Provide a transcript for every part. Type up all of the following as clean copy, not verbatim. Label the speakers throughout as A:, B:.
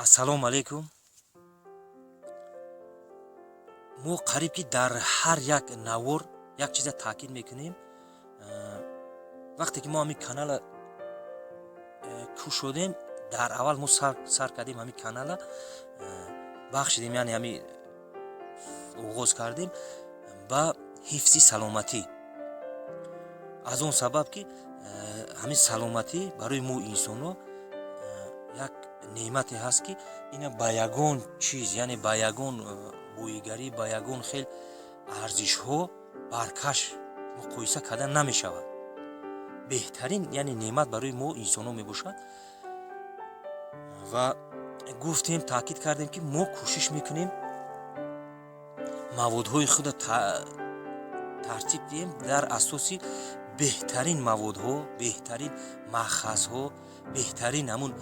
A: Ассалому алайкум. Мо қариб ки дар ҳар як навор як чиза таъкид мекунем. Вақте ки мо ҳамин канала кушодем, дар аввал мо сар кардем, ҳамин канала бахшидем, яъне ҳамин оғоз кардем ба ҳифзи саломатӣ, аз он сабаб ки ҳамин саломатӣ барои мо инсонҳо як неъмате ҳаст, ки ина ба ягон чиз, яъне ба ягон боигарӣ, ба ягон хел арзишҳо баркаш муқоиса карда намешавад. Беҳтарин, яъне, неъмат барои мо инсонҳо мебошад. Ва гуфтем, таъкид кардем, ки мо кӯшиш мекунем маводҳои худро тартиб диҳем дар асоси беҳтарин маводҳо, беҳтарин маъхазҳо, беҳтарин ҳамун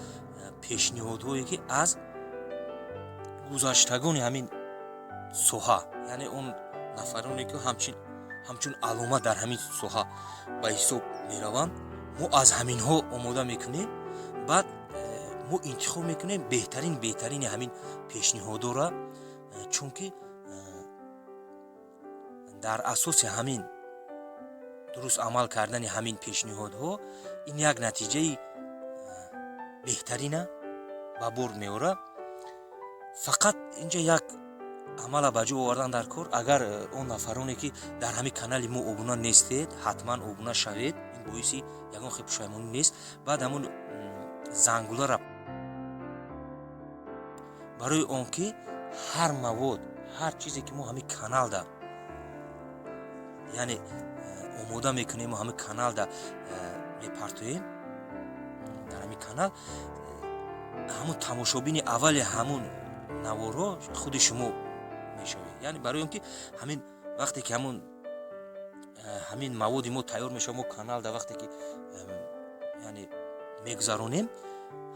A: пешниҳодҳое, ки аз гузаштагони ҳамин соҳа, яъне он нафароне, ки ҳамчун алома дар ҳамин соҳа ба ҳисоб мераванд, мо аз ҳаминҳо омода мекунем. Баъд мо интихоб мекунем беҳтарини ҳамин пешниҳодора, чунки дар асоси ҳамин дуруст амал кардани ҳамин пешниҳодҳо ин як натиҷаи беҳтарина ба бор меорад. Фақат инҷа як амала ба ҷо овардан дар кор: агар он нафароне, ки дар ҳамин канали мо обуна нестед, ҳатман обуна шавед, ин боиси ягон хел пушаймонӣ нест. Баъд ҳамун зангулара, барои он ки ҳар мавод, ҳар чизе, ки мо ҳамин каналда, яъне, омода мекунему ҳамин каналда мепартоем, дар ҳамин канал ҳамун тамошобини аввали ҳамун наворҳо худи шумо мешавед. Яъне барои он ки ҳамин вақте ки ҳамин маводи мо тайёр мешавад, мо каналда вақте ки, яъне, мегузаронем,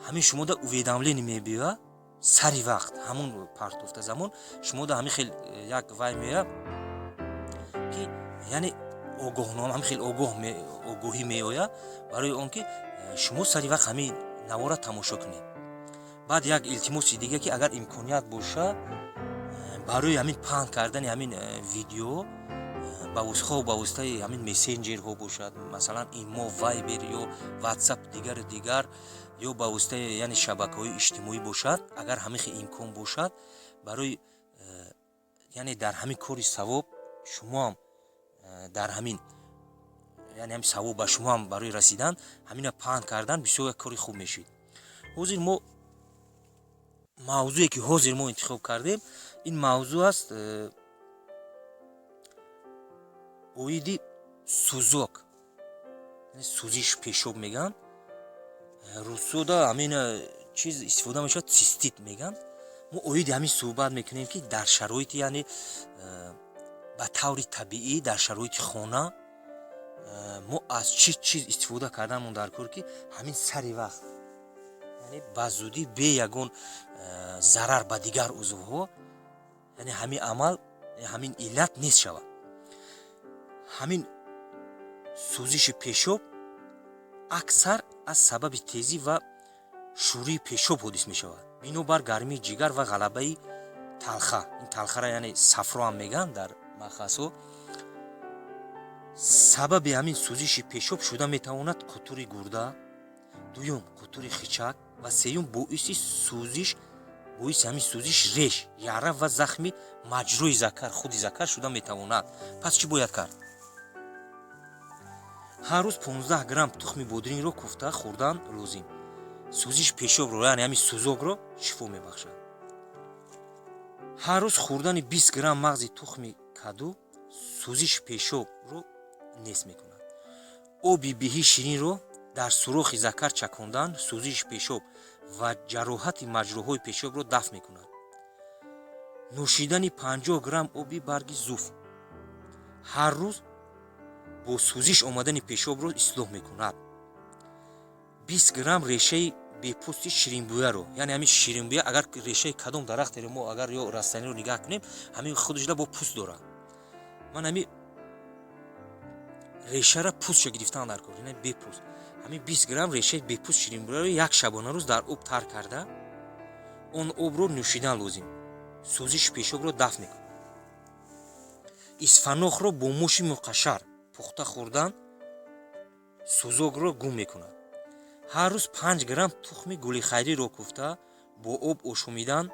A: ҳамин шумода уведомление мебиёяд сари вақт. Ҳамун партофта замон шумода ҳамин хел як вай меояд, ки, яъне, огоҳнома, ҳамин хел огоҳӣ меояд, барои он ки шумо сари вақт ҳамин навора тамошо кунед. Баъд як илтимоси дига, ки агар имконият боша, барои ҳамин паҳн кардани ҳамин видео хоҳ ба воситаи ҳамин мессенҷерҳо бошад, масалан, Имо, Вайбер ё Ватсап, дигару дигар, ё ба воситаи, яъне, шабакаҳои иҷтимоӣ бошад, агар ҳамин хел имкон бошад, барои, яъне, дар ҳамин кори савоб шумоам дар ҳамин, яъне, ҳамин савоб ба шумоам барои расидан, ҳамина паҳн кардан бисёр як кори хуб мешид. Ҳозир мо мавзӯе, ки ҳозир мо интихоб кардем, ин мавзӯъ аст оиди сӯзок, сӯзиш пешоб мегӯянд русода, ҳамин чиз истифода мешавад, цистит мегӯянд. Мо оиди ҳамин суҳбат мекунем, ки дар шароити, яъне, ба таври табиӣ дар шароити хона мо аз чӣ чиз истифода карданмон дар кор, ки ҳамин сари вақт, яъне ба зудӣ, бе ягон зарар ба дигар узвҳо, яъне ҳамин амал, ҳамин иллат нест шавад. Ҳамин сӯзиши пешоб аксар аз сабаби тезӣ ва шӯрии пешоб ҳодис мешавад, бинобар гармии ҷигар ва ғалабаи талха. Ин талхара, яъне, сафро ҳам мегӯянд дар махасҳо. Сабаби ҳамин сӯзиши пешоб шуда метавонад қутури гурда, дуюм қутури хичак ва сеюм боиси ҳамин сӯзиш реш, яра ва захми маҷрои закар, худи закар шуда метавонад. Пас чӣ бояд кард? Ҳар рӯз 15 грамм тухми бодирингро куфта хӯрдан лозим. Сӯзиши пешобро, яъне ҳамин сӯзокро, шифо мебахшад. Ҳар рӯз хӯрдани 20 грамм мағзи тухми каду сӯзиши пешобро нест мекунад. Оби биҳи ширинро дар сурохи закар чакондан сӯзиши пешоб ва ҷароҳати маҷроҳои пешобро дафт мекунад. Нӯшидани 50 грамм оби барги зуф ҳар рӯз бо сӯзиш омадани пешобро ислоҳ мекунад. 20 грамм решаи бепӯсти ширинбӯяро, яъне ҳамин ширинбӯя, агар решаи кадом дарахтеро мо агар ё растаниро нигаҳ кунем, ҳамин худашда бо пӯст дорад. Ман ҳамин решара пӯстша гирифтан дар кор, яъне бепӯст. Ҳамин 20 грамм решаи бепӯст ширинбӯяро як шабонарӯз дар об тар карда. Он обро нӯшидан лозим, сӯзиши пешобро дафт мекунад. Исфанохро бо моши муқашшар пухта хӯрдан сӯзокро гум мекунад. Ҳар рӯз 5 грамм тухми гулихайриро кӯфта, бо об ошомидан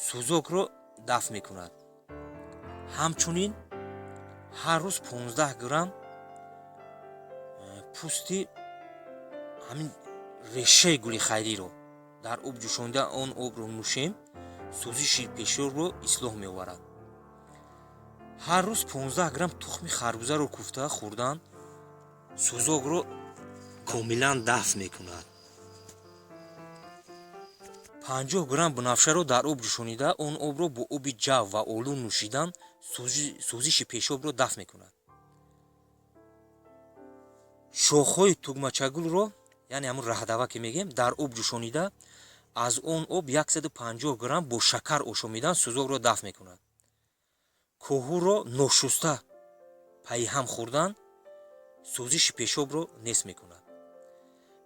A: сӯзокро дафт мекунад. Ҳамчунин ҳар рӯз 15 грамм пӯсти ҳамин решаи гулихайриро дар об ҷӯшонида, он обро нӯшем, сӯзиши пешобро ислоҳ меоварад. Ҳар рӯз 15 грамм тухми харбузаро кӯфта хӯрдан сӯзокро комилан дафт мекунад. 50 грамм бунафшаро дар об ҷӯшонида, он обро бо оби ҷав ва олу нӯшидан сӯзиши пешобро дафт мекунад. Шохҳои тугмачагулро, яъне ҳамун раҳдава ки мегӯем, дар об ҷӯшонида, аз он об 150 грамм бо шакар ошомидан сӯзокро дафт мекунад. Коҳуро ношуста пайҳам хӯрдан сӯзиши пешобро нест мекунад.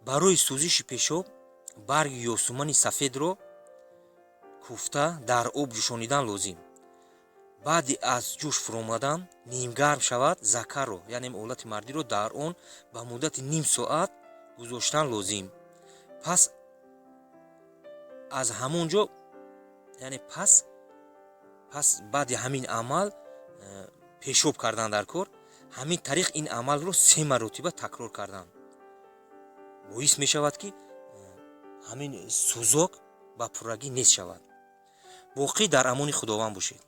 A: Барои сӯзиши пешоб барги ёсумани сафедро кӯфта, дар об ҷӯшонидан лозим. Баъди аз ҷӯш фуромадан, нимгарм шавад, закарро, яъне олати мардиро, дар он ба муддати ним соат гузоштан лозим. Пас аз ҳамон ҷо, яъне пас баъди ҳамин амал пешоб кардан дар кор. Ҳамин тариқ ин амалро се маротиба такрор кардан боис мешавад, ки ҳамин сӯзок ба пуррагӣ нест шавад. Боқӣ дар амони Худованд бошед.